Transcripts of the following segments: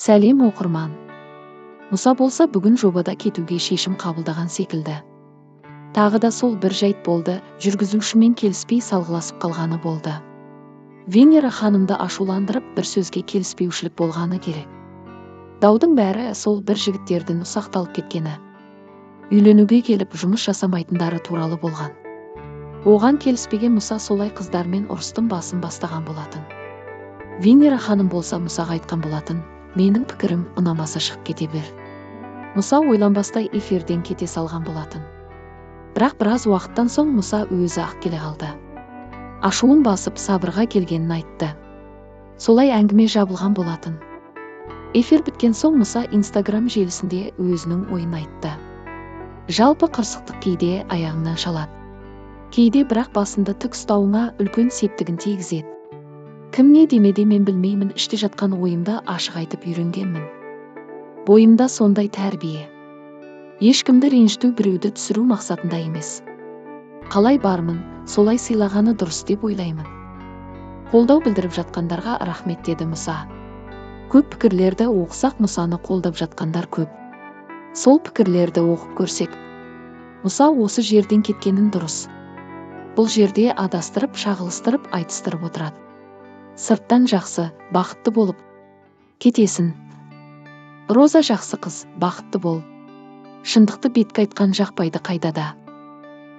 Сәлем, оқырман! Мұса болса, бүгін жобада кетуге шешім қабылдаған секілді. Тағы да сол бір жайт болды, жүргізушімен келіспей салғыласып қалғаны болды. Венера ханымды ашуландырып, бір сөзге келіспеушілік болғаны керек. Даудың бәрі сол бір жігіттердің ұсақталып кеткені. Үйленуге келіп жұмыс жасамайтындары туралы болған. Оған келіспеген Мұса солай қыздармен ұрыстың басын бастаған болатын. Венера ханым болса, Мұсаға айтқан болатын: «Менің пікірім ұнамаса, шығып кете бер». Мұса ойланбастай эфирден кете салған болатын. Бірақ біраз уақыттан соң Мұса өзі ақ келе қалды. Ашуын басып, сабырға келгенін айтты. Солай әңгіме жабылған болатын. Эфир біткен соң Мұса Инстаграм желісінде өзінің ойын айтты. Жалпы, қырсықтық кейде аяғыңнан шалады. Кейде бірақ басында тік ұстауыңа үлкен септігін тигізеді. Кім не демеде, мен білмеймін, іште жатқан ойымды ашық айтып үйренгенмін. Бойымда сондай тәрбие. Ешкімді ренжіту, біреуді түсіру мақсатында емес. Қалай бармын, солай сыйлағаны дұрыс деп ойлаймын. Қолдау білдіріп жатқандарға рахмет, деді Мұса. Көп пікірлерді оқысақ, Мұсаны қолдап жатқандар көп. Сол пікірлерді оқып көрсек. Мұса осы жерден кеткенін дұрыс. Бұл жерде адастырып, шағылыстырып, айтыстырып отырады. Сырттан жақсы, бақытты болып кетесін. Роза жақсы қыз, бақытты бол. Шындықты бетке айтқан жақпайды қайда да.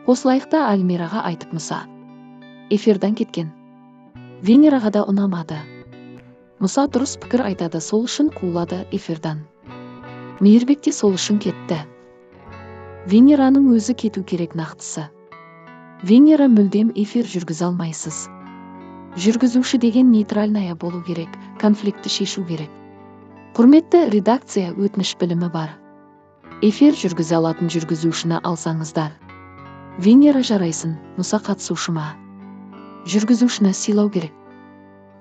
Қосылайық та Альмираға айтып Мұса. Эфирдан кеткен. Венераға да ұнамады. Мұса дұрыс пікір айтады, сол үшін қуылады эфирдан. Мейірбек те сол үшін кетті. Венераның өзі кету керек нақтысы. Венера, мүлдем эфир жүргізе алмайсыз. Жүргізуші деген нейтральная болу керек, конфликтті шешу керек. Құрметті редакция, өтініш, білімі бар, эфир жүргізе алатын жүргізушіні алсаңыздар. Венера жарайсың, Мұса қатысушы ма? Жүргізушіні сыйлау керек.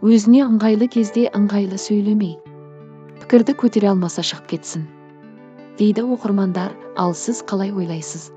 Өзіне ыңғайлы кезде ыңғайлы сөйлемей, пікірді көтере алмаса, шығып кетсін, дейді оқырмандар. Ал сіз қалай ойлайсыз?